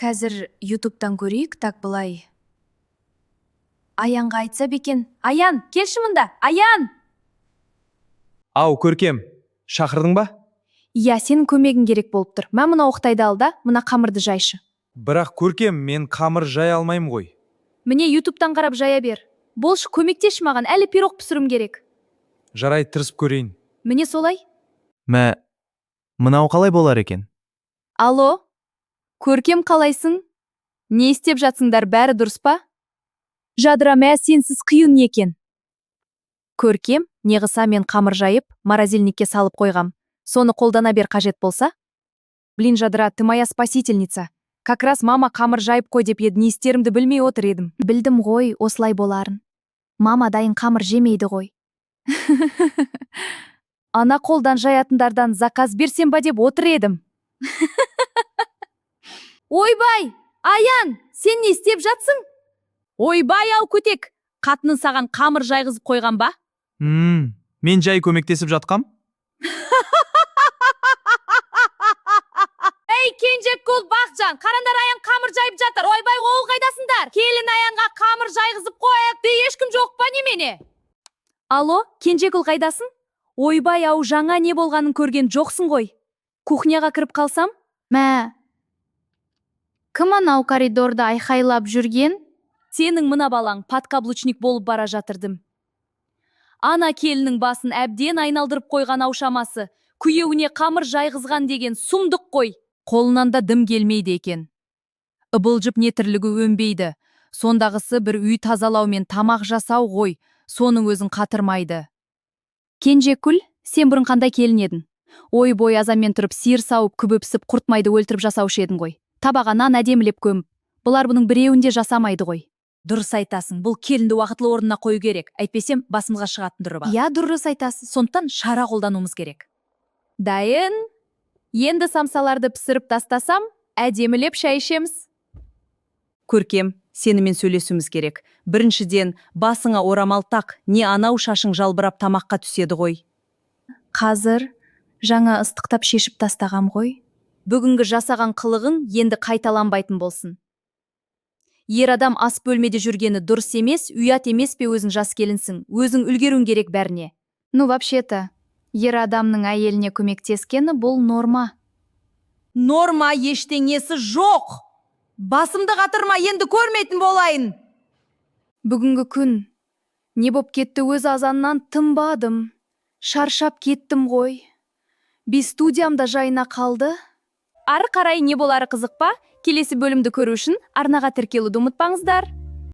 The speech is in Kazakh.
Қазір Ютубтан көрейік. Так, былай. Аянға айтса екен. Аян, келші мында. Аян! Ау, Көркем, шақырдың ба? Иә, сенің көмегің керек болып тұр. Мә, мына оқтайды ал да, мына қамырды жайшы. Бірақ, Көркем, мен қамыр жая алмаймын ғой. Міне, Ютубтан қарап жая бер. Болшы, көмектесші маған, әлі пирог пісіруім керек. Жарайды, тырысып көрейін. Міне, солай. Мә, мынау қалай болар екен? Алло, Көркем, қалайсың? Не істеп жатсыңдар, бәрі дұрыс па? Жадыра, мә, сенсіз қиын екен. Көркем, неғыса мен қамыр жайып, морозильникке салып қойғам. Соны қолдана бер қажет болса. Блин, Жадыра, ты моя спасительница. Как раз мама қамыр жайып қой деп еді, не істерімді білмей отыр едім. Білдім ғой осылай боларын. Мама дайын қамыр жемейді ғой. Ана қолдан жаятындардан заказ берсем ба деп отыр едім. Ойбай, Аян, сен не істеп жатсың? Ойбай ау, көтек, қатының саған қамыр жайғызып қойған ба? Мен жай көмектесіп жатқам. Ей, Кенжекул, Бақжан, қараңдар, Аян қамыр жайып жатыр. Ойбай, ол қайдасыңдар? Келін Аянға қамыр жайғызып қойыпты, ешкім жоқ па немене? Алло, Кенжекул, қайдасың? Ойбай ау, жаңа не болғанын көрген жоқсың ғой. Кухняға кіріп қалсам, Мә, кім анау коридорда айқайлап жүрген? Сенің мына балаң подкаблучник болып бара жатырдым. Ана келіннің басын әбден айналдырып қойған ау шамасы. Күйеуіне қамыр жайғызған деген сұмдық қой. Қолынан да дым келмейді екен. Ыбылжып не тірлігі өнбейді. Сондағысы бір үй тазалау мен тамақ жасау ғой, соның өзін қатырмайды. Кенжекүл, сен бұрын қандай келін едің? Ой бой, азанмен тұрып сиыр сауып, күбі пісіп, құртмайды өлтіріп жасаушы едің ғой. Табаға нан әдемілеп көміп. Бұлар бұның біреуін де жасамайды ғой. Дұрыс айтасың, бұл келінді уақытылы орнына қою керек. Әйтпесем, басымызға шығатын түрі бар. Иә, дұрыс айтасыз. Сондықтан шара қолдануымыз керек. Дайын. Енді самсаларды пісіріп тастасам, әдемілеп шай ішеміз. Көркем, сенімен сөйлесуіміз керек. Біріншіден, басыңа орамал тақ, не анау шашың жалбырап тамаққа түседі ғой. Қазір жаңа ыстықтап шешіп тастағам ғой. Бүгінгі жасаған қылығың енді қайталанбайтын болсын. Ер адам ас бөлмеде жүргені дұрыс емес, ұят емес пе? Өзің жас келінсің, өзің үлгеруің керек бәріне. Ну, вообще-то, ер адамның әйеліне көмектескені бұл норма. Норма ештеңесі жоқ. Басымды қатырма, енді көрмейтін болайын. Бүгінгі күн не боп кетті өз? Азаннан тынбадым. Шаршап кеттім ғой. Би студиям да жайына қалды. Ары қарай не болары қызық па? Келесі бөлімді көру үшін арнаға тіркелуді ұмытпаңыздар.